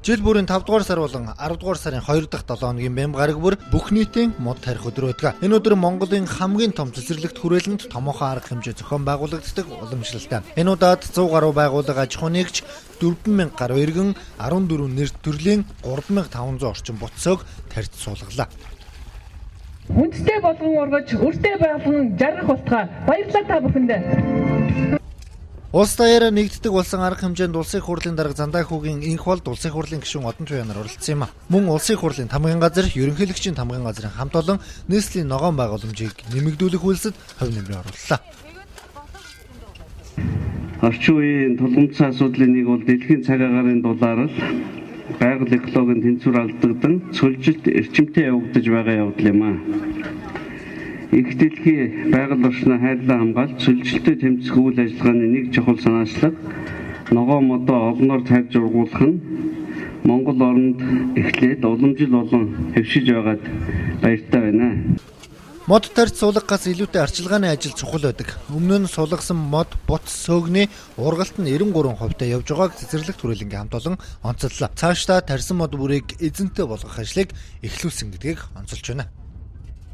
Жил бүрийн 5 дугаар сар болон 10 дугаар сарын 2 дахь 7 хоногийн бямба гараг бүр бүх нийтийн мод тарих өдөр байдаг. Энэ өдөр Монголын хамгийн том цэцэрлэгт хүрээлэнд томоохон арга хэмжээ зохион байгуулагддаг уламжлалтай. Энэ удаад 100 гаруй байгууллага, аж ахуй нэгж, 4000 гаруй иргэн, 14 нэр төрлийн 3500 орчим бут сөөг тарьж суулгалаа. Хүндтэй болгон ургаж, үртэй болгон жаргах болтугай. Баярлалаа та бүхэндээ. Улс даяараа нэгддэг болсон арга хэмжээнд Улсын хурлын дарга Зандаа хүүгийн энх бол Улсын хурлын гишүүн Одон Туяа нар оролцсон юм. Мөн Улсын хурлын тамгын газар, ерөнхийлөгчийн тамгын газрын хамт олон нийслэлийн ногоон байгууламжийг нэмэгдүүлэх үйлсэд хувь нэмрээ орууллаа. Орчин үеийн тулгамдсан асуудлын нэг бол дэлхийн цаг агаарын дулаарал, байгаль экологийн тэнцвэр алдагдан цөлжилт эрчимтэй явагдаж байгаа явдал юм аа. Эх дэлхий, байгаль орчноо хайрлан хамгаалж, цөлжилтөй тэмцэх үйл ажиллагааны нэг чухал санаачлаг ногоон модоо олноор тарьж ургуулах нь Монгол оронд эхлээд уламжил болон хэвшиж байгаад баяртай байна. Мод тарьж суулгахаас илүүтэй арчилгааны ажил чухал байдаг. Өмнө нь суулгасан мод бут сөөгний ургалт нь 93% та явж байгааг цэцэрлэгт хүрээлэнгийн хамт олон онцоллоо. Цаашдаа тарьсан мод бүрийг эзэнтэй болгох ажлыг эхлүүлсэн гэдгийг онцолж байна.